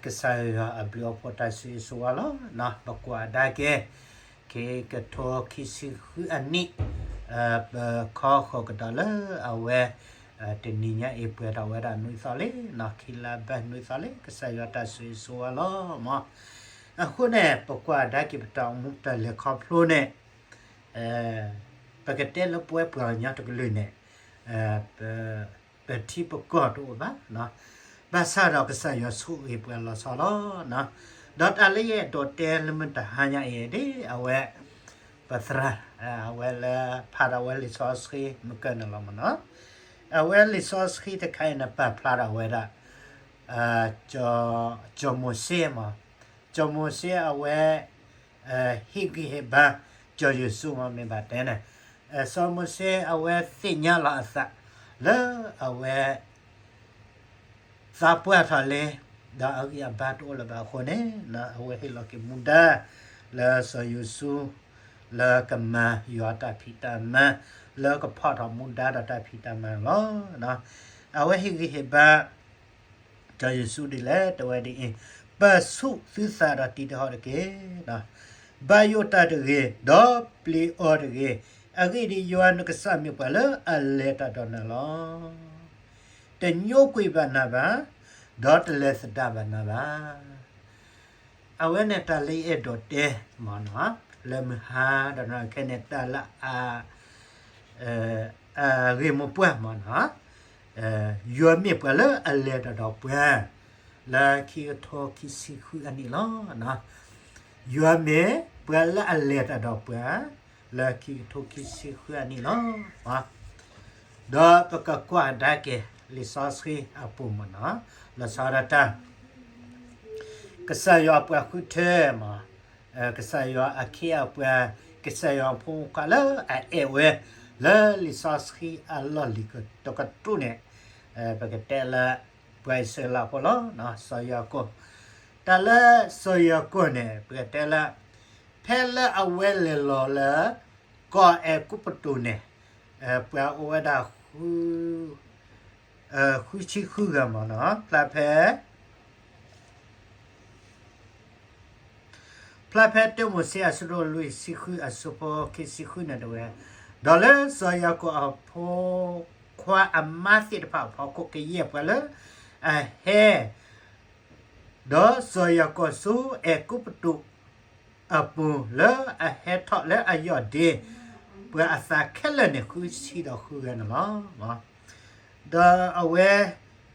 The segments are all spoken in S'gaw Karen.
ကစၢ်ယွၤအဘျုးအဖှိၣ်တၢ်ဆိၣ်ဂ့ၤဆိၣ်ဝါလီၤ. ပကွၢ်ကဒါက့ၤ ခံကထိခံဆံဃုအနံၣ်, ပခီဃီၤကဒီးလၢအဝဲ တနံၤညါအံၤ ပှဲၤထီၣ်ဝဲဒၣ်နွံသီလံ, ခံလါဘၢၣ်နွံသီလံ, ကစၢ်ယွၤတၢ်ဆိၣ်ဂ့ၤဆိၣ်ဝါလီၤမး. အဃိန့ၣ် ပကွၢ်ကဒါက့ၤပတၢ်အိၣ်မူတၢ်လဲၤခီဖျိန့ၣ် ပကတဲလၢပဝဲပှၤကညီတကလုာ်န့ၣ် ပထံပကီၢ်တအိၣ်ဘၣ်, ဘၣ်ဆၣ်ဒီးကစၢ်ယွၤဆိၣ်ဂ့ၤပှၤလီၤဆီလီၤ. ဒီးတၢ်လၢယအဲၣ်ဒိးတဲလၢမုၢ်တဟါညါအံၤဒ်အဝဲ ပသရၣ် အဝဲလၢဖးဒီးဝဲလံာ်စီဆှံမုၢ်ကၢၢ်န့ၣ်လီၤမး, အဝဲလံာ်စီဆှံတခါအံၤန့ၣ် ပာ်ဖျါဒီးဝဲဒၣ် စီၤမိၤၡ့မး, စီၤမိၤၡ့အဝဲ ဟ့ၣ်ဂံၢ်ဟ့ၣ်ဘါ စီၤယိၤၡူမး မ့ၢ်ဘၣ်တဲန့ၣ်, စီၤမိၤၡ့အဝဲသ့ၣ်ညါလီၤအသး လၢအဝဲ သးပှၢ်ထီၣ်လံ, ဒီးအဂံၢ်အဘါတအိၣ်လၢၤဘၣ်အဃိန့ၣ် အဝဲဟ့ၣ်လီၤက့ၤမူဒါ လၢစီၤယိၤၡူ လၢကမၤယွၤတၢ်ဖံးတၢ်မၤ, လၢကဖီၣ်ထီၣ်မူဒါဒီးတၢ်ဖံးတၢ်မၤန့ၣ်လီၤ. အဝဲဟ့ၣ်ဂံၢ်ဟ့ၣ်ဘါ စီၤယိၤၡူဒ်လဲၣ် တဲဝဲဒ်အံၤ, ပာ်ဆူၣ်သုသးဒီးတံၤတဟီၣ်တက့ၢ်. ဘၣ်ယိၣ်တၢ်တဂ့ၤ, ဒီးပျံၤအီၤတဂ့ၤ. အဂ့ၢ်ဒ်အံၤ, ယွၤနကစၢ်မ့ၢ်ပှၤလၢအလဲၤတၢ်ဒီးနၤလီၤ. တညိကွံာ်ဘၣ်နၤဘၣ်, ဒီးတလဲၤသဒၣ်ဘၣ်နၤဘၣ်. အဝဲန့ၣ်တၢ်လၢယအဲၣ်ဒိးတဲမးနီၤ, လၢမုၢ်ဟါဒီးခဲန့ၣ် တၢ်လၢအ အဂ့ၢ်မိၢ်ပှၢ်မးနီၤ, ယွၤမ့ၢ်ပှၤလၢအလဲၤတၢ်ဒီးပှၤ လၢခံကထိခံဆံဃုအနံၣ်လီၤ. ယွၤမ့ၢ်ပှၤလၢအလဲၤတၢ်ဒီးပှၤ လၢခံကထိခံဆံဃုအနံၣ်လီၤ. ဒီးပကကွၢ်ကဒါက့ၤ လံာ်စီဆှံအပူၤမးနီၤ, လီၤဆီဒၣ်တၢ် ကစၢ်ယွၤအပှၤဃုထၢမး, ကစၢ်ယွၤအခ့အပှၤ, ကစၢ်ယွၤအဖိမုၣ်ခွါလၢအအဲၣ်ဝဲ လၢလံာ်စီဆှံအလီၢ်လံၤတကတြူၢ်န့ၣ်, ပကတဲလၢ ပှၤအံၣ်စရ့လးဖိလီၤ, စီၤယၤကိာ်, တၢ်လၢစီၤယၤကိာ်န့ၣ် ပကတဲလၢ ဖဲလၢအဝဲလဲၤလီၤလၢ ကီၢ်အဲၤကူပတူးန့ၣ်, ပှၤအိၣ်ဝဲဒၣ် ဃုဆံဃုဂၤမးနီၤ, ဖျါဖဲ ဖျါဖဲတၢမိၤၡ့အဆၢဒိၣ်လွံၢ်ဆံဃုအဆၢဖိခံဆံဃုန့ၣ်တဲဝဲ, ဒီးလၢစီၤယၤကိာ်အဖိခွါအမါသ့ၣ်တဖၣ်အဖီခိၣ် ကယဲၢ်ပှၤလၢအဟဲ ဒီးစီၤယၤကိာ်ဆူအဲၤကူပတူးအပူၤ လၢအဟဲထီၣ်လၢအယီၢ်ဒ့ ပှၤအသးခဲလၢာ်န့ၣ် ဃုဆံဒီးဃုဂၤန့ၣ်လီၤ. ဒီးအဝဲ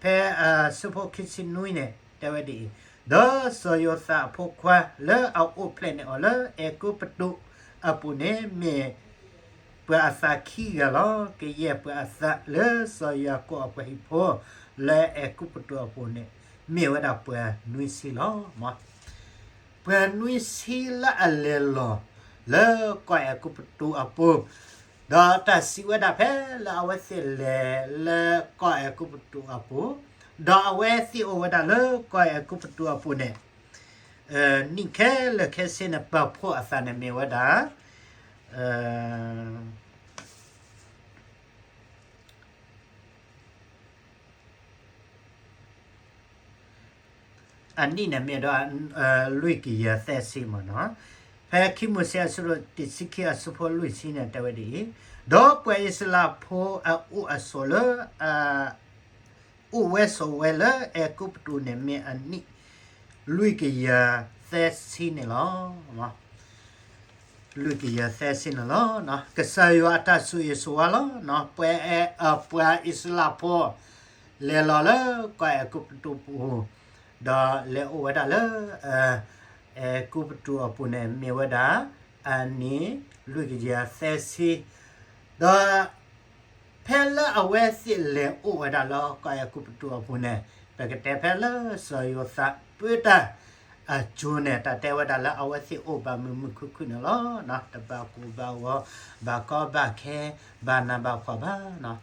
ဖဲအဆၢဖိခံဆံနွံန့ၣ် တဲဝဲဒ်အံၤ, ဒီးစီၤယိၤသးအဖိခွါလၢအအိၣ်ဖျဲၣ်န့ၢ်အီၤလၢအဲၤကူပတူးအပူၤန့ၣ် မ့ၢ်ပှၤအသးခံဂၤလီၤ. ကယဲၢ်ပှၤအသးလၢစီၤယၤကိာ်အပှၤဟံၣ်ဖိ လၢအဲၤကူပတူးအပူၤန့ၣ် မ့ၢ်ဝဲဒၣ်ပှၤနွံဆံလီၤ. ပှၤနွံဆံလၢအလဲၤလီၤ လၢကီၢ်အဲၤကူပတူးအပူၤ, ဒီးတၢ်စံးဝဲဒၣ်ဖဲလၢအဝဲသ့ၣ်လဲၤလၢကီၢ်အဲၤကူပတူးအပူၤ, ဒီးအဝဲသ့ၣ်အိၣ်ဝဲဒၣ်လၢကီၢ်အဲၤကူပတူးအပူၤန့ၣ်, နံၣ်ခဲလၢာ်ခဲဆ့န့ၣ် ပာ်ဖှိၣ်အသးန့ၣ်မ့ၢ်ဝဲဒၣ် အနံၣ်န့ၣ်မ့ၢ်ဒီး လွံၢ်ကယၤသၢဆံမးနီၤ. ဖဲခံမိၤၡ့အဆၢဒိၣ်တဆံခံအဆၢဖိလွံၢ်ဆံန့ၣ် တဲဝဲဒ်အံၤ, ဒီးပှၤအံၣ်စရ့လးဖိအအိၣ်အဆိးလၢ အိၣ်ဝဲဆိးဝဲလၢအဲၤကူပတူးန့ၣ်မ့ၢ်အနံၣ် လွံၢ်ကယၤသၢဆံန့ၣ်လီၤ. လွံၢ်ကယၤသၢဆံန့ၣ်လီၤ. ကစၢ်ယွၤအတၢ်ဆိၣ်ဂ့ၤဆိၣ်ဝါလီၤ. ပှၤအဲ ပှၤအံၣ်စရ့လးဖိ လဲၤလီၤလၢကီၢ်အဲၤကူပတူးပူၤ, ဒီးလဲၤအိၣ်ဝဲဒၣ်လၢ အဲၤကူပတူးအပူၤန့ၣ် မ့ၢ်ဝဲဒၣ် အနံၣ်လွံၢ်ကယၤသၢဆံ, ဒီး ဖဲလၢအဝဲသ့ၣ်လဲၤအိၣ်ဝဲဒၣ်လၢကီၢ်အဲၤကူပတူးအပူၤန့ၣ်, ပကတဲဖဲလၢစီၤယိၤသးပၢတၢ်အစိၤန့ၣ် တၢ်တဲဝဲဒၣ်လၢအဝဲသ့ၣ်အိၣ်ဘၣ်မုာ်မုာ်ခုၣ်ခုၣ်န့ၣ်လီၤ. တဘၣ်ကိၢ်ဘၣ်ဂီၤ, ဘၣ်ကီဘၣ်ခဲ, ဘၣ်နးဘၣ်ဖှီၣ်ဘၣ်.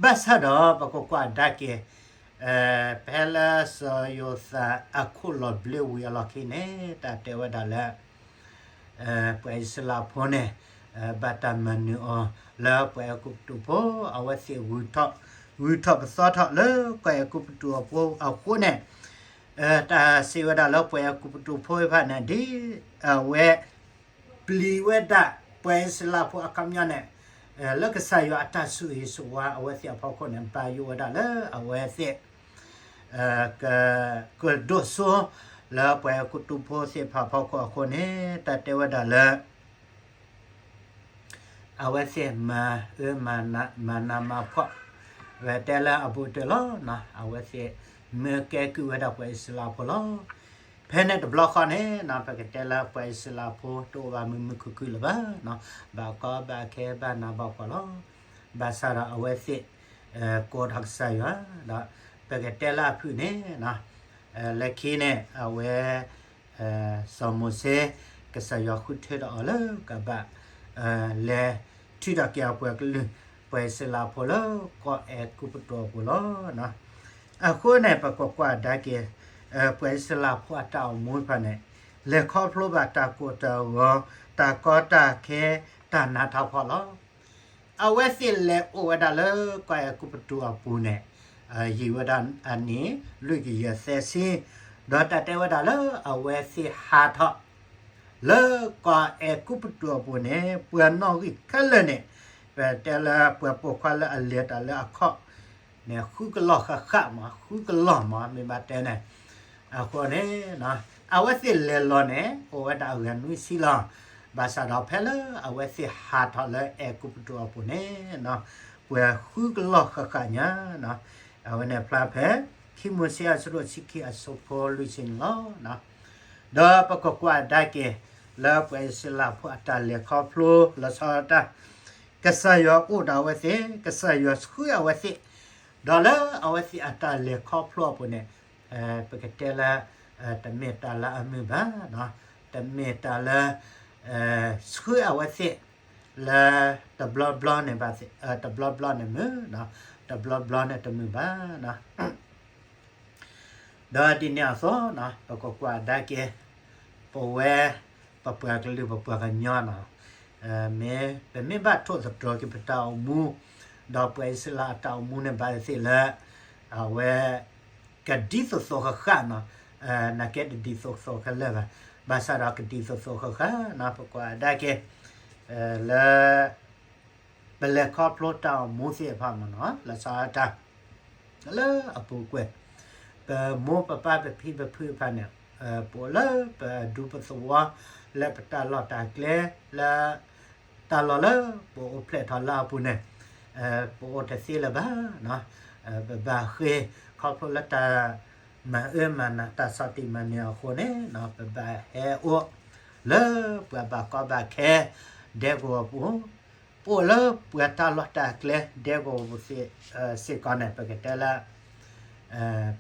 ဘၣ်ဆၣ်ဒီးပကကွၢ်ကဒါက့ၤ ဖဲလၢစီၤယိၤသးအခိၣ်လီၤဘျ့ဝံၤအလီၢ်ခံန့ၣ် တၢ်တဲဝဲဒၣ်လၢ ပှၤအံၣ်စရ့လးဖိန့ၣ် ဘၣ်တၢ်မၤနၢၤအီၤလၢပှၤအဲၤကူပတူးဖိ, အဝဲသ့ၣ် ဂုၤထီၣ်ပသီထီၣ်လၢကီၢ်အဲၤကူပတူးအပူၤအဃိန့ၣ်, တၢ်စံးဝဲဒၣ်လၢပှၤအဲၤကူပတူးဖိတဖၣ်န့ၣ် ဒ်အဝဲပျံၤဝဲဒၣ်ပှၤအံၣ်စရ့လးဖိအခီပညီန့ၣ်, လၢကစၢ်ယွၤအတၢ်ဆိၣ်ဂ့ၤဆိၣ်ဝါအဝဲသ့ၣ်အဖီခိၣ်န့ၣ် ဘၣ်ယိၣ်ဝဲဒၣ်လၢအဝဲသ့ၣ် ကဒိၣ်စိလၢပှၤအဲၤကူပတူးဖိသ့ၣ်တဖၣ်အဖီခိၣ်အဃိန့ၣ် တၢ်တဲဝဲဒၣ်လၢ အဝဲသ့ၣ်မၤအၢမၤနးမၤဖှီၣ်, ဝဲတဲလၢအဘူးတ့ၢ်လီၤ, အဝဲသ့ၣ်မၢကဲကုၢ်ဝဲဒၣ်ပှၤအံၣ်စရ့လးဖိလီၤ. ဖဲန့ၣ်တဘျီဃီန့ၣ် ပကတဲလၢပှၤအံၣ်စရ့လးဖိတအိၣ်ဘၣ်မုာ်မုာ်ခုၣ်ခုၣ်လၢၤဘၣ်, ဘၣ်ကီဘၣ်ခဲဘၣ်နးဘၣ်ဖှီၣ်လီၤ. ဘၣ်ဆၣ်ဒီးအဝဲသ့ၣ် ကိးထီၣ်ကစၢ်ယွၤ, ဒီးပကတဲလၢအဖုၣ်န့ၣ် လၢခံန့ၣ် အဝဲ စီၤမိၤၡ့ ကစၢ်ယွၤဃုထၢထီၣ်အီၤလၢကဘၣ် လဲၤထုးထီၣ်က့ၤအပှၤကလုာ် ပှၤအံၣ်စရ့လးဖိလၢကီၢ်အဲၤကူပတူးအပူၤလီၤ. အဃိန့ၣ် ပကကွၢ်ကဒါက့ၤ ပှၤအံၣ်စရ့လးဖိအတၢ်အိၣ်မူတဖၣ်န့ၣ် လဲၤခီဖျိဘၣ်တၢ်ကိၢ်တၢ်ဂီၤ တၢ်ကီတၢ်ခဲ တၢ်နးတၢ်ဖှီၣ်လီၤ. အဝဲသ့ၣ်လဲၤအိၣ်ဝဲဒၣ်လၢကီၢ်အဲၤကူပတူးအပူၤန့ၣ် ယံာ်ဝဲဒၣ်အနံၣ်လွံၢ်ကယၤသၢဆံ, ဒီးတၢ်တဲဝဲဒၣ်လၢအဝဲသ့ၣ်ဟးထီၣ် လၢကီၢ်အဲၤကူပတူးအပူၤန့ၣ် ပှၤနီၣ်ဂံၢ်ခဲလၢာ်န့ၣ် ပတဲလၢပှၤပိာ်ခွါလၢအလဲၤတၢ်လၢအခီၣ်န့ၣ် ဃုကလီၢ်ဃၣ်ဃၣ်မး ဃုကလီၢ်မး မ့ၢ်ဘၣ်တဲန့ၣ်, အဃိန့ၣ် အဝဲသ့ၣ်လဲၤလီၤန့ၣ် အိၣ်ဝဲဒၣ်အဂၤနွံဆံလီၤ. ဘၣ်ဆၣ်ဒီးဖဲလၢအဝဲသ့ၣ်ဟးထီၣ်လၢအဲၤကူပတူးအပူၤန့ၣ် ပှၤဃုကလီၢ်ဃၣ်ဃၣ်ညါ, အဝဲန့ၣ်ဖျါဖဲ ခံမိၤၡ့အဆၢဒိၣ်ဆံခံအဆၢဖိလွံၢ်ဆံန့ၣ်လီၤ. ဒီးပကကွၢ်ကဒါက့ၤ လၢပှၤအံၣ်စရ့လးဖိအတၢ်လဲၤခီဖျိလီၤဆီဒၣ်တၢ်, ကစၢ်ယွၤအိၣ်ဒီးအဝဲသ့ၣ်, ကစၢ်ယွၤဆှၢအဝဲသ့ၣ်, ဒီးလၢအဝဲသ့ၣ်အတၢ်လဲၤခီဖျိအပူၤန့ၣ် ပကတဲလၢ တမ့ၢ်တၢ်လၢအမုာ်ဘၣ်, တမ့ၢ်တၢ်လၢ ဆှၢအဝဲသ့ၣ် လၢတဘျီဘျီန့ၣ်ဘၣ်, တဘျီဘျီန့ၣ်မုာ်, တဘျီဘျီန့ၣ်တမုာ်ဘၣ်. ဒီးဒ်န့ၣ်အသိး ပကကွၢ်ကဒါက့ၤ ပဝဲ ပပှၤကလုာ်ပပှၤကညီန့ၣ် မ့ၢ်ပမ့ၢ်ဘၣ်ထိၣ်သတြီၤက့ၤပတၢ်အိၣ်မူ ဒီးပှၤအံၣ်စရ့လးအတၢ်အိၣ်မူန့ၣ်ဘၣ်သ့ၣ်သ့ၣ်လၢ အဝဲ ကဒ်သိးသိးဃၣ်ဃၣ်န့ၣ်, နာ်က့တဒ်သိးသိးခဲလၢာ်ဘၣ်, ဘၣ်ဆၣ်ဒီးကဒ်သိးသိးဃၣ်ဃၣ်န့ၣ် ပကွၢ်ကဒါက့ၤ လၢ ပလဲၤခီဖျိတၢ်အိၣ်မူသ့ၣ်တဖၣ်မ့ၢ်န့ၣ် လီၤဆီဒၣ်တၢ် လၢအပူၤကွံာ် ပမိၢ်ပပၢ်ပဖံပဖုတဖၣ်န့ၣ် ပအိၣ်လၢပဒူပသဝီ လၢပတၢ်လီၢ်တၢ်ကျဲ လၢ တၢ်လီၢ်လၢပအိၣ်ဖျဲၣ်ထီၣ်လၢအပူၤန့ၣ် ပအိၣ်တသ့လၢၤဘၣ်. ပဘၣ်ဃ့ၢ်ခီဖျိလၢတၢ်မၤအၢမၤနးတၢ်ဆီၣ်တံၢ်မၤနၢၤအဃိန့ၣ် ပဘၣ်ဟဲအိၣ် လၢပှၤဘၣ်ကီဘၣ်ခဲ ဒဲကဝီၤပူၤ, ပအိၣ်လၢပှၤတၢ်လီၢ်တၢ်ကျဲဒဲကဝီၤပူၤသ့ၣ်စ့ၢ်ကီးန့ၣ် ပကတဲလၢ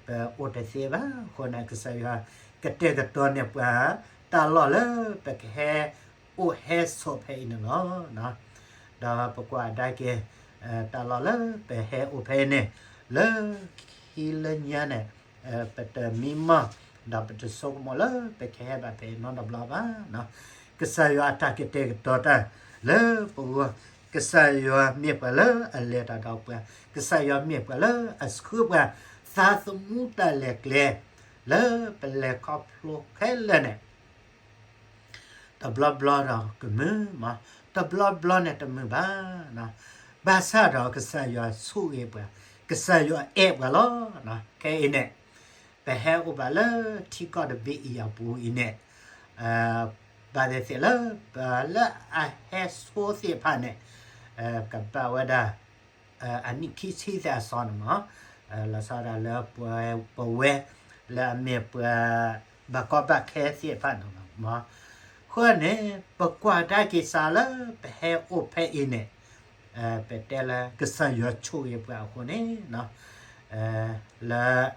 ပအိၣ်တသ့ဘၣ်. အဃိန့ၣ် ကစၢ်ယွၤကတဲာ်ကတီၤန့ၢ်ပှၤ တၢ်လီၢ်လၢပကဟဲအိၣ်ဟဲဆိးဖဲအံၤန့ၣ်လီၤ. ဒီးပကွၢ်ကဒါက့ၤ တၢ်လီၢ်လၢပဟဲအိၣ်ဖဲအံၤန့ၣ် လၢခံလၢညါန့ၣ် ပတမံမီၢ် ဒီးပတဆိကမိၣ်လၢပကဟဲဘၣ်ဖဲအံၤနီတဘျီဘၣ်. ကစၢ်ယွၤအတၢ်ကတဲာ်ကတီၤတၢ်လၢပဂီၢ်, ကစၢ်ယွၤမ့ၢ်ပှၤလၢအလဲၤတၢ်ဒီးပှၤ, ကစၢ်ယွၤမ့ၢ်ပှၤလၢအဆှၢပှၤ သးသမူတၢ်လဲၤကျဲ လၢပလဲၤခီဖျိခဲလၢာ်န့ၣ် တဘျီဘျီဒီးကမုာ်မး, တဘျီဘျီန့ၣ်တမုာ်ဘၣ်. ဘၣ်ဆၣ်ဒီးကစၢ်ယွၤဆိၣ်ဂ့ၤပှၤ, ကစၢ်ယွၤအဲၣ်ပှၤလီၤ. ခဲအံၤန့ၣ် ပဟဲအိၣ်ဘၣ်လၢထံကီၢ်တဘ့ၣ်အံၤအပူၤအံၤန့ၣ် ဘၣ်သ့ၣ်သ့ၣ်လၢ ပှၤလၢအဟဲဆိသ့ၣ်တဖၣ်န့ၣ် ကဘၣ်ဝဲဒၣ် အနံၣ်ခံဆံသ့ၣ်အစီန့ၣ်မး, လီၤဆီဒၣ်လၢပဝဲ လၢအမ့ၢ်ပှၤဘၣ်ကီဘၣ်ခဲသ့ၣ်တဖၣ်န့ၣ်မး. အဃိန့ၣ် ပကွၢ်တၢ်က့ၤစးလၢပဟဲအိၣ်ဖဲအံၤန့ၣ် ပတဲလၢကစၢ်ယွၤဆိၣ်ဂ့ၤပှၤအဃိန့ၣ် လၢ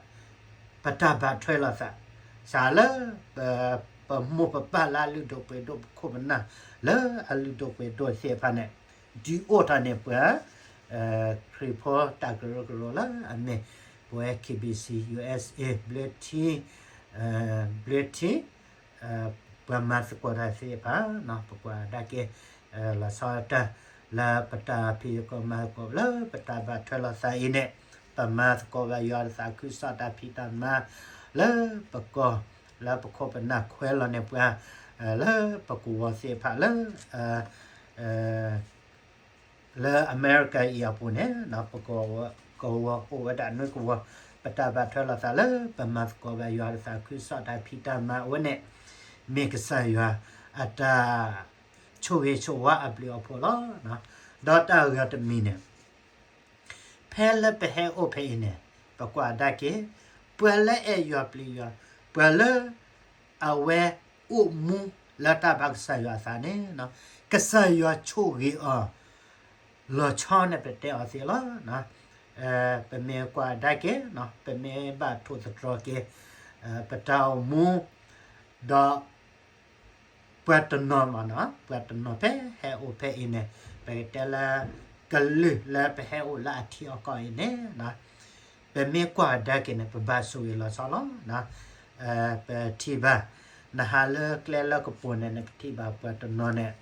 ပတၢ်ဘၣ်ထွဲလိာ်သး စးလၢ ပမိၢ်ပပၢ်လၢအလုၢ်ဒိၣ်ပှ့ၤဒိၣ် ပခိၣ်ပနၢ်လၢအလုၢ်ဒိၣ်ပှ့ၤဒိၣ်သ့ၣ်တဖၣ်န့ၣ် ဒုးအိၣ်ထီၣ်န့ၢ်ပှၤ ခရံာ်ဖိတၢ်ကရၢကရိလၢအမ့ၢ် ပဝဲ KBC USA ဘျၢထံ ဘျၢထံ ပှၤမၤသကိးတၢ်သ့ၣ်တဖၣ် ပကွၢ်ဒၣ်က့ၤ လီၤဆီဒၣ်တၢ် လၢပတၢ်ဖံးသကိးမၤသကိးလၢပတၢ်ဘၣ်ထွဲလိာ်သးအံၤန့ၣ် ပမၤသကိးဘၣ်ယွၤသးခုကစီၣ်တၢ်ဖံးတၢ်မၤ လၢပကီၢ် လၢပခိၣ်ပနၢ်ခွဲးလီၤန့ၢ်ပှၤ လၢပကဝီၤသ့ၣ်တဖၣ်လၢ လၢအမဲရကၤအံၤအပူၤန့ၣ် ပကဝီၤအိၣ်ဝဲဒၣ်နွံကဝီၤ ပတၢ်ဘၣ်ထွဲလိာ်သးလၢပမၤသကိးဘၣ်ယွၤသးခုကစီၣ်တၢ်ဖံးတၢ်မၤအဝဲန့ၣ် မ့ၢ်ကစၢ်ယွၤအတၢ်ဆိၣ်ဂ့ၤဆိၣ်ဝါအဘျုးအဖှိၣ်လီၤ. ဒီးတၢ်ဂၤတမံၤန့ၣ် ဖဲလၢပဟဲအိၣ်ဖဲအံၤန့ၣ် ပကွၢ်ကဒါက့ၤ ပှၤလၢအဲၣ်ယွၤပျံၤယွၤ ပှၤလၢ အဝဲအိၣ်မူလၢတၢ်ဘၣ်ကစၢ်ယွၤအသးန့ၣ် ကစၢ်ယွၤဆိၣ်ဂ့ၤအီၤ လီၤဆီန့ၣ် ပတဲအီၤသ့လီၤ. ပမ့ၢ်ကွၢ်ကဒါက့ၤ ပမ့ၢ်ဘၣ်ထိၣ်သတြီၤက့ၤ ပတၢ်အိၣ်မူ ဒီး ပှၤတနီၤမ့ၢ်နီၤ ပှၤတနီၤဖဲဟဲအိၣ်ဖဲအံၤန့ၣ် ပကတဲလၢ ကလုာ်လၢပဟဲအိၣ်လၢအထံအကီၢ်အံၤန့ၣ် ပမ့ၢ်ကွၢ်ကဒါက့ၤန့ၣ် ပဘၣ်ဆိၣ်ဂ့ၤလီၤဆီလီၤ. ပထံၣ်ဘၣ် နဟးလၢကျဲလၢကပူၤန့ၣ် နကထံၣ်ဘၣ်ပှၤတနီၤန့ၣ်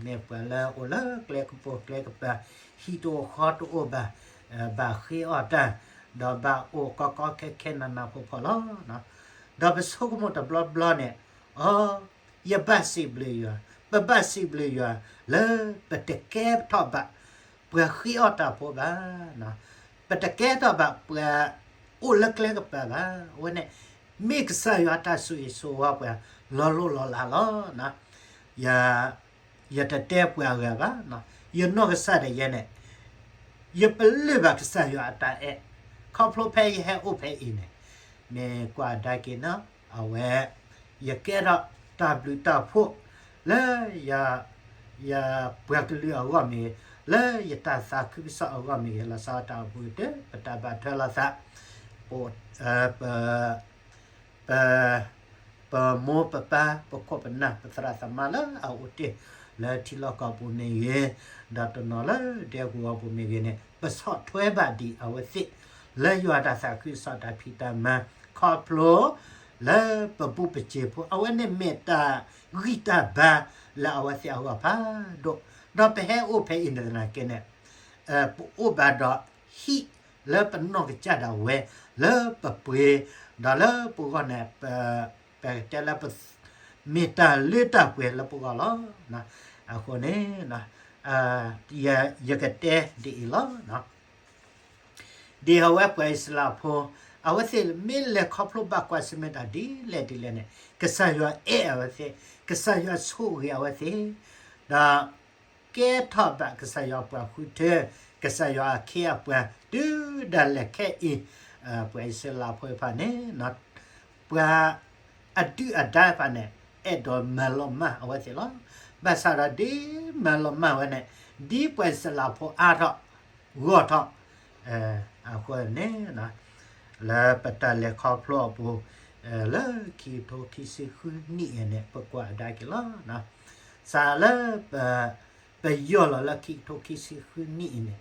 မ့ၢ်ပှၤလၢအိၣ်လၢကျဲကပူၤကျဲကပၤ ဟံၣ်တအိၣ်ဃီတအိၣ်ဘၣ် ဘၣ်ဃ့အီၣ်တၢ် ဒီးဘၣ်အိၣ်ကီကီခဲခဲနးနးဖိဖိလီၤ. ဒီးပဆိကမိၣ်တဘျီဘျီန့ၣ် အ ယဘၣ်စံးဘျုးယွၤ ပဘၣ်စံးဘျုးယွၤ လၢပတကဲထီၣ်ဘၣ် ပှၤဃ့အီၣ်တၢ်ဖိဘၣ်, ပတကဲထီၣ်ဘၣ်ပှၤအိၣ်လၢကျဲကပၤဘၣ်. အဝဲန့ၣ် မ့ၢ်ကစၢ်ယွၤတၢ်ဆိၣ်ဂ့ၤဆိၣ်ဝါပှၤ လီၤလိၢ်လီၤလးလီၤ. ယတတဲပှၤအဂၤဘၣ်, ယနီၢ်ကစၢ်ဒၣ်ယဲန့ၣ် ယပလၢၢ်ဘၣ်ကစၢ်ယွၤအတၢ်အဲၣ်, ခီဖျိဖဲယဟဲအိၣ်ဖဲအံၤန့ၣ် မ့ၢ်ကွၢ်ဒါက့ၤနီၤ အဝဲ ယကဲထီၣ်တၢ်ဘျုးတၢ်ဖှိၣ်လၢ ယပှၤကလုာ်အဂီၢ်မ့ၢ်ဂ့ၤ, လၢယတၢ်သးခုကစီၣ်အဂီၢ်မ့ၢ်ဂ့ၤ, လီၤဆီဒၣ်တၢ်အိၣ်ဘှံးတၢ် ပတၢ်ဘၣ်ထွဲလိာ်သး ပ ပမိၢ်ပပၢ် ပခိၣ်ပနၢ် ပသရၣ်သမါလၢအအိၣ်တ့ၢ်လၢထံလီၢ်ကီၢ်ပူၤမ့ၢ်ဂ့ၤ, ဒီးတနီၤလၢဒဲကဝီၤပူၤမ့ၢ်ဂ့ၤန့ၣ် ပဆီၣ်ထွဲဘၣ်ဒံးအဝဲသ့ၣ် လၢယွၤတၢ်သးခုကစီၣ်တၢ်ဖံးတၢ်မၤ ခီဖျိလၢပဘူးပစံးဖိ အဝဲန့ၣ်မ့ၢ်တၢ်ဂံၢ်တၢ်ဘါလၢအဝဲသ့ၣ်အဂီၢ်ဖးဒိၣ်, ဒီးပဟဲအိၣ်ဖဲအံၤန့ၣ်သနာ်က့န့ၣ် ပအိၣ်ဘၣ်ဒီးဟံၣ်လၢပနီၢ်ကစၢ်ဒၣ်ဝဲ လၢပပှ့ၤ ဒီးလၢပဂီၢ်န့ၣ် ပကတဲလၢ မ့ၢ်တၢ်လၢတၢ်ပှဲၤလၢပဂီၢ်လီၤ. အဃိန့ၣ် ယကတဲဒ်အံၤလီၤ. ဒ်အဝဲပှၤအံၣ်စရ့လးဖိ အဝဲသ့ၣ်မ့ၢ်လဲၤခီဖျိဘၣ်ကွၢ်ဆၢၣ်မဲာ်တၢ်ဒ်လဲၣ်ဒ်လဲၣ်န့ၣ် ကစၢ်ယွၤအဲၣ်အဝဲသ့ၣ်, ကစၢ်ယွၤဆိၣ်ဂ့ၤအဝဲသ့ၣ်, ဒီး ကဲထီၣ်ဘၣ်ကစၢ်ယွၤပှၤဃုထၢ, ကစၢ်ယွၤအခ့အပှၤ တုၤဒၣ်လဲာ်ခဲအံၤ, ပှၤအံၣ်စရ့လးဖိတဖၣ်န့ၣ် ပှၤအဒုၣ်အဒါတဖၣ်န့ၣ် အဲၣ်ဒိးမၤလီၤမၢ်အဝဲသ့ၣ်လီၤ. ဘၣ်ဆၣ်ဒီးဒ်မၤလီၤမၢ်ဝဲန့ၣ် ဒ်ပှၤအံၣ်စရ့လးဖိအါထီၣ် ဂီၢ်ထီၣ် အဃိန့ၣ် လၢပတၢ်လဲၤခီဖျိအပူၤ လၢခံကထိခံဆံဃုနံၣ်အံၤန့ၣ် ပကွၢ်ကဒါက့ၤလီၤ. စးလၢ ပယီၢ်လီၤလၢခံကထိခံဆံဃုနံၣ်အံၤန့ၣ်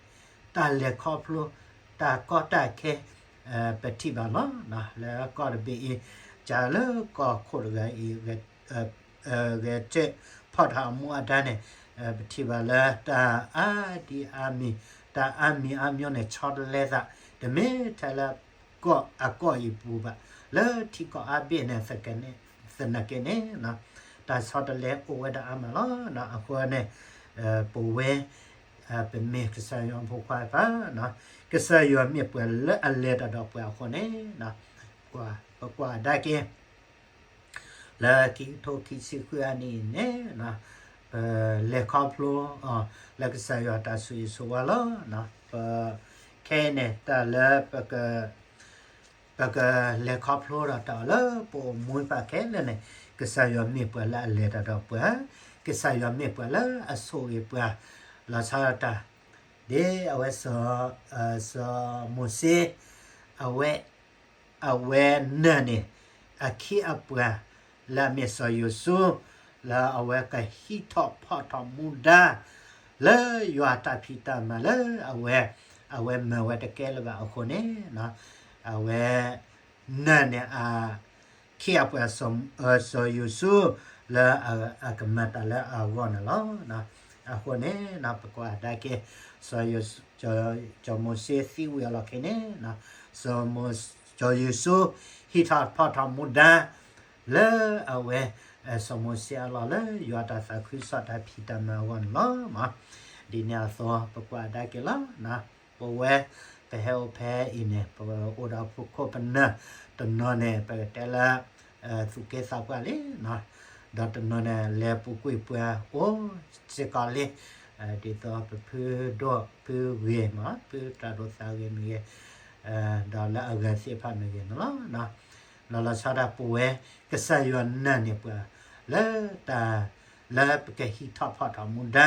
တၢ်လဲၤခီဖျိ တၢ်ကီတၢ်ခဲ ပထံၣ်ဘၣ်လီၤ. လၢကီၢ်တဘ့ၣ်အံၤ ကလၢကီၢ်ခိၣ်တဂၤအံၤ ဂဲၤဆၢထၢၣ်ဖီၣ်ထီၣ်အမူအဒါန့ၣ် ပထံၣ်ဘၣ်လၢတၢ်အါဒံအါမံၤ တၢ်အါမံၤအါမျိၤန့ၣ် ဆီတလဲသး တမ့ၢ်ထဲလၢကီၢ်အကီၢ်အံၤပူၤဘၣ် လၢထံကီၢ်အါဘ့ၣ်န့ၣ် သနာ်က့န့ၣ် တၢ်ဆီတလဲအိၣ်ဝဲဒၣ်အါမးလီၤ. အဃိန့ၣ် ပဝဲ ပမ့ၢ်ကစၢ်ယွၤအဖိခွါတဖၣ် ကစၢ်ယွၤမ့ၢ်ပှၤလၢအလဲၤတၢ်ဒီးပှၤအဃိန့ၣ် ပကွၢ်ကဒါက့ၤ လၢခံကထိခံဆံဃုအနံၣ်အံၤန့ၣ် ပလဲၤခီဖျိအီၤ လၢကစၢ်ယွၤတၢ်ဆိၣ်ဂ့ၤဆိၣ်ဝါလီၤ. ပ ခဲအံၤန့ၣ် တၢ်လၢ ပကလဲၤခီဖျိဒီးတၢ်အီၤလၢပအိၣ်မူတဖၣ်ခဲလၢာ်န့ၣ် ကစၢ်ယွၤမ့ၢ်ပှၤလၢအလဲၤတၢ်ဒီးပှၤ, ကစၢ်ယွၤမ့ၢ်ပှၤလၢအဆိၣ်ဂ့ၤပှၤ လီၤဆီဒၣ်တၢ် ဒ်အဝဲ စီၤမိၤၡ့ အဝဲ အဝဲနာ်န့ၢ် အခ့အပှၤ လၢအမ့ၢ်စီၤယိၤၡူ လၢအဝဲကဟံးထီၣ်ဖီၣ်ထီၣ်မူဒါ လၢယွၤတၢ်ဖံးတၢ်မၤလၢ အဝဲ အဝဲမၤဝဲတကဲလၢၤဘၣ်အဃိန့ၣ် အဝဲ နာ်န့ၢ်အခ့အပှၤ စီၤယိၤၡူ လၢအကမၤတၢ်လၢအဂီၢ်န့ၣ်လီၤ. အဃိန့ၣ် ပကွၢ်ကဒါက့ၤ စီၤ စီၤမိၤၡ့သံဝံၤအလီၢ်ခံန့ၣ် စီၤမိၤ စီၤယိၤၡူ ဟံးထီၣ်ဖီၣ်ထီၣ်မူဒါ လၢအဝဲ စီၤမိၤၡ့အလီၢ်လၢယွၤတၢ်သးခုကစီၣ်တၢ်ဖံးတၢ်မၤအဂီၢ်န့ၣ်လီၤ. ဒ်န့ၣ်အသိး ပကွၢ်အဒၣ်က့ၤလီၤ. ပဝဲ ပဟဲအိၣ်ဖဲအံၤန့ၣ် ပအိၣ်ဒီးဖုခိၣ်ပနၢ် တနီၤန့ၣ် ပကတဲလၢ သူၣ်က့သးပှၢ်လံ ဒီးတနီၤန့ၣ် လဲၤပူၤကွံာ်ပှၤအိၣ်စ့ၢ်ကီးလံ ဒ်သိးပဖုဒိၣ်ဖုဂ့ၤမး ဖုတၢ်ဒိၣ်သးဂ့ၤမ့ၢ်ဂ့ၤ ဒီးလၢအဂၤသ့ၣ်တဖၣ်မ့ၢ်ဂ့ၤန့ၣ်လီၤ. လီၤလီၤဆီဒၣ်ပဝဲ ကစၢ်ယွၤနာ်န့ၢ်ပှၤ လၢတၢ် လၢပကဟံးထီၣ်ဖီၣ်ထီၣ်မူဒါ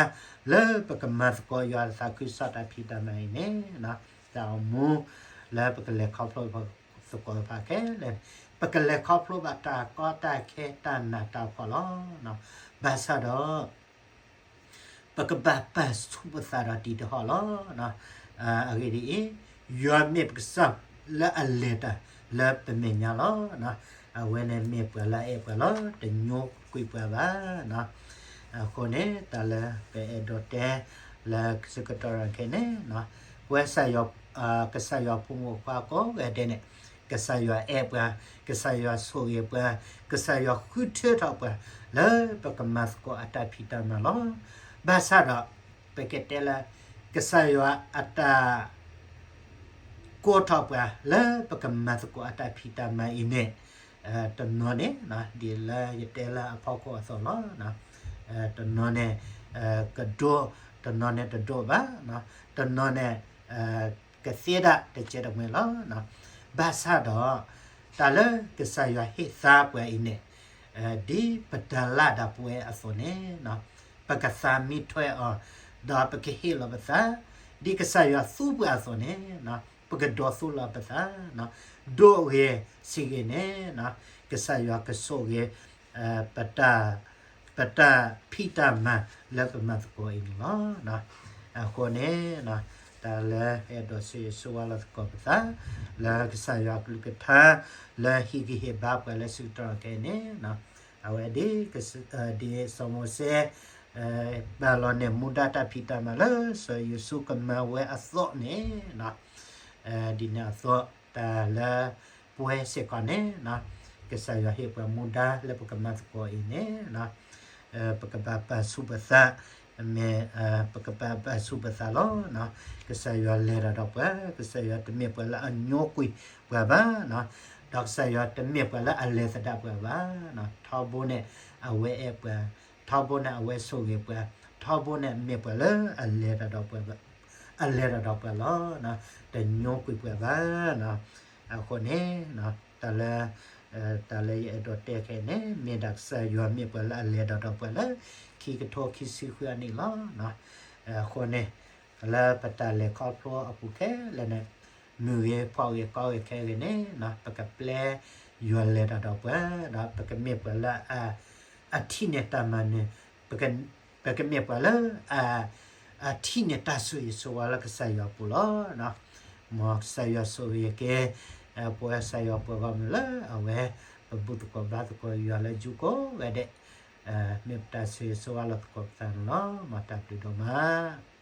လၢပကမၤသကိးယွၤသးခုကစီၣ်တၢ်ဖံးတၢ်မၤအံၤန့ၣ် တၢ်အိၣ်မူ လၢပကလဲၤခီဖျိသကိးတဖၣ်ခဲလၢာ်န့ၣ် ပကလဲၤခီဖျိဘၣ်တၢ်ကီတၢ်ခဲတၢ်နးတၢ်ဖှီၣ်လီၤ. ဘၣ်ဆၣ်ဒီး ပကဘၣ်ပာ်ဆူၣ်ပသးဒီးတံၤတဟီၣ်လီၤ. အဂ့ၢ်ဒ်အံၤ, ယွၤမ့ၢ်ပကစၢ်လၢအလဲၤတၢ်လၢပမဲာ်ညါလီၤ. အဝဲန့ၣ်မ့ၢ်ပှၤလၢအအဲၣ်ပှၤလီၤ, တညိကွံာ်ပှၤဘၣ်. အဃိန့ၣ် တၢ်လၢပအဲၣ်ဒိးတဲ လၢကစၢ်ကတီၢ်ရၢ်ခဲအံၤန့ၣ်, ပဝဲ ကစၢ်ယွၤဖိမုၣ်ဖိခွါကိးဂၤဒဲးန့ၣ်, ကစၢ်ယွၤအဲၣ်ပှၤ, ကစၢ်ယွၤဆိၣ်ဂ့ၤပှၤ, ကစၢ်ယွၤဃုထၢထီၣ်ပှၤ လၢပကမၤသကိးအတၢ်ဖံးတၢ်မၤလီၤ. ဘၣ်ဆၣ်ဒီး ပကတဲလၢ ကစၢ်ယွၤအတၢ် ကိးထီၣ်ပှၤ လၢပကမၤသကိးအတၢ်ဖံးတၢ်မၤအံၤန့ၣ်, တနီၤန့ၣ် ဒ်လၢယတဲလၢအဖီခိၣ်အသိးလီၤ. တနီၤန့ၣ် ကဒိၣ်, တနီၤန့ၣ်တဒိၣ်ဘၣ်, တနီၤန့ၣ် ကသ့ဒၣ်တကဲတမှဲၤလီၤ. ဘၣ်ဆၣ်ဒီး တၢ်လၢကစၢ်ယွၤဟ့ၣ်သါပှၤအံၤန့ၣ်, ဒ်ပတၢ်လၢတၢ်ပဝဲအသိးန့ၣ်, ပကသးမံထွဲအီၤ, ဒီးပကဟ့ၣ်လီၤပသး, ဒ်ကစၢ်ယွၤသူပှၤအသိးန့ၣ်, ပကဒိးသူလီၤပသး, ဒိၣ်ဂ့ၤဆံးဂ့ၤန့ၣ်, ကစၢ်ယွၤကဆိၣ်ဂ့ၤ ပတၢ်ဖံးတၢ်မၤလၢပမၤသကိးအံၤန့ၣ်လီၤ. အဃိန့ၣ်, တၢ်လၢအဲၣ်ဒိးဆိၣ်ဂ့ၤဆိၣ်ဝါလီၤသကိးပသး လၢကစၢ်ယွၤအကလုၢ်ကထါ လၢဟံးဂံၢ်ဟ့ၣ်ဘါပှၤလၢဆၢကတီၢ်ခဲအံၤန့ၣ်, အဝဲဒ် ဒ်စီၤမိၤၡ့ ပာ်လီၤန့ၢ်မူဒါတၢ်ဖံးတၢ်မၤလၢစီၤယိၤၡူကမၤဝဲအသိးန့ၣ်, ဒ်န့ၣ်အသိး တၢ်လၢပဝဲစ့ၢ်ကီးန့ၣ်, ကစၢ်ယွၤဟ့ၣ်ပှၤမူဒါလၢပကမၤသကိးအံၤန့ၣ်, ပကဘၣ်ပာ်ဆူၣ်ပသး, မ့ၢ်ပကဘၣ်ပာ်ဆူၣ်ပသးလီၤ. ကစၢ်ယွၤလဲၤတၢ်ဒီးပှၤ, ကစၢ်ယွၤတမ့ၢ်ပှၤလၢအညိကွံာ်ပှၤဘၣ်, ဒီးကစၢ်ယွၤတမ့ၢ်ပှၤလၢအလဲၤသဒၣ်ပှၤဘၣ်. ထီဘိန့ၣ် အဝဲအဲၣ်ပှၤ, ထီဘိန့ၣ် အဝဲဆိၣ်ဂ့ၤပှၤ, ထီဘိန့ၣ် မ့ၢ်ပှၤလၢအလဲၤတၢ်ဒီးပှၤ, အလဲၤတၢ်ဒီးပှၤလီၤ. တညိကွံာ်ပှၤဘၣ်. အဃိန့ၣ်, တၢ်လၢ တၢ်လၢယအဲၣ်ဒိးတဲခဲအံၤန့ၣ် မ့ၢ်ဒၣ်ကစၢ်ယွၤမ့ၢ်ပှၤလၢအလဲၤတၢ်ဒီးပှၤလၢ ခံကထိခံဆံဃုအနံၣ်လီၤ. အဃိန့ၣ်, လၢပတၢ်လဲၤခီဖျိအပူၤခဲလၢာ်န့ၣ်, မုၢ်ဂ့ၤဖီဂ့ၤကီဂ့ၤခဲဂ့ၤန့ၣ်, ပကပျဲယွၤလဲၤတၢ်ဒီးပှၤ, ဒီးပကမ့ၢ်ပှၤလၢ အထံၣ်န့ၢ်တၢ်မၤနၢၤ, ပကမ့ၢ်ပှၤလၢ အထံၣ်န့ၢ်တၢ်ဆိၣ်ဂ့ၤဆိၣ်ဝါလၢကစၢ်ယွၤအပူၤလီၤ. မ်ကစၢ်ယွၤဆိၣ်ဂ့ၤက့ၤ ပဝဲကစၢ်ယွၤပှၤဂီၢ်မုၢ်လၢအဝဲ ပဘူၣ်သကိးဘါသကိးယွၤလၢယိၤကိးဂၤဒဲး, မ့ၢ်ပတၢ်ဆိၣ်ဂ့ၤဆိၣ်ဝါလီၤသကိးပသးန့ၣ်လီၤ. မ်တၢ်ဘျုးဒိၣ်မး.